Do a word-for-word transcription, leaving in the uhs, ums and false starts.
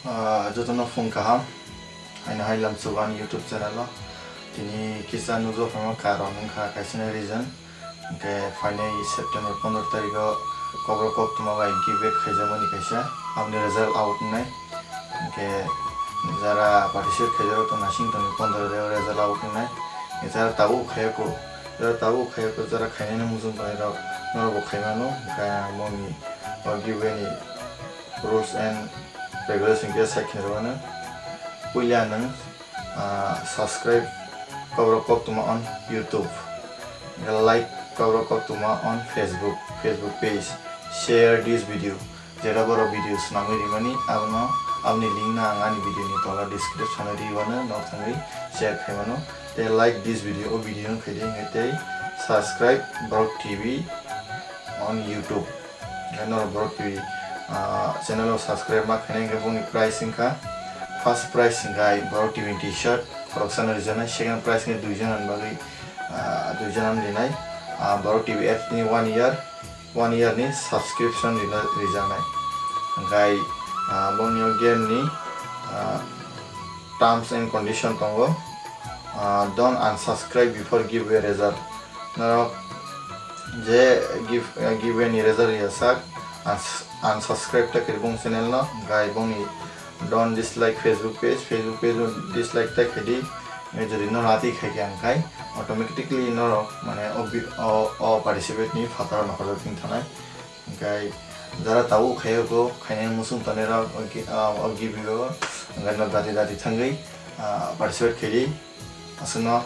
Ah, jotono phung kaham, haino hai lamsuban YouTube channel o. Tini kisa nujok phano karon wngkha kaisa reason. Hwnkhe phainai September pondro tarikh o Kokborok Koktwma bai giveaway khaijakmani kaisa, aboni result out wngnai. Hwnkhe jara participate khaijakrok tong naising tongni pondro tarikh o result out wngnai. Hwnkhe jara tabuk khaiyakho, jara tabuk khaiyakho, jara khainani muchung tongnai rok norok bo khaimano. Hwnkhe ang boni o giveaway ni rules and regulation khe sakhe rwmano. Puila nwng, ah, subscribe Kokborok Koktwma on YouTube, like Kokborok Koktwma on Facebook, Facebook page, share this video. Jera borok video swnamwi rimani, abono, aboni link no ang ani video ni tola description o riwano, nok thangwi share khaimano. Tei like this video, o video no khaidi hwnkhe tei subscribe Borok T V on YouTube. Hwnkhe norok Borok T V, ah, channel o subscribe ma khainai hwnkhe boni prize wngkha, first prize hwnkhe Borok T V ni T-shirt khoroksano rijaknai, second prize hwnkhe dui jona ni bagwi, ah, dui jona no rinai, ah, Borok T V apps ni one year, one year ni subscription rina rijaknai. Hwnkhe, ah, boni o game ni, ah, terms and condition tongo, ah, don't unsubscribe before giveaway result. Norok je give, giveaway ni result ya sak, uns-, unsubscribe ta kiri bong channel no, gai bong ni don't dislike Facebook page, Facebook page no dislike ta kiri, jodi no lati khai khe ang khai, automatically norok mane o bi-, o, o participate ni phataro nokharjak thing thanai. Hwnkhe jara tabuk khaiyakho, khainai muchung tongnai rok, o gi-, ah, o giveaway o, hwnkhe no dati dati thangwi, ah, participate khaidi. Aswkno.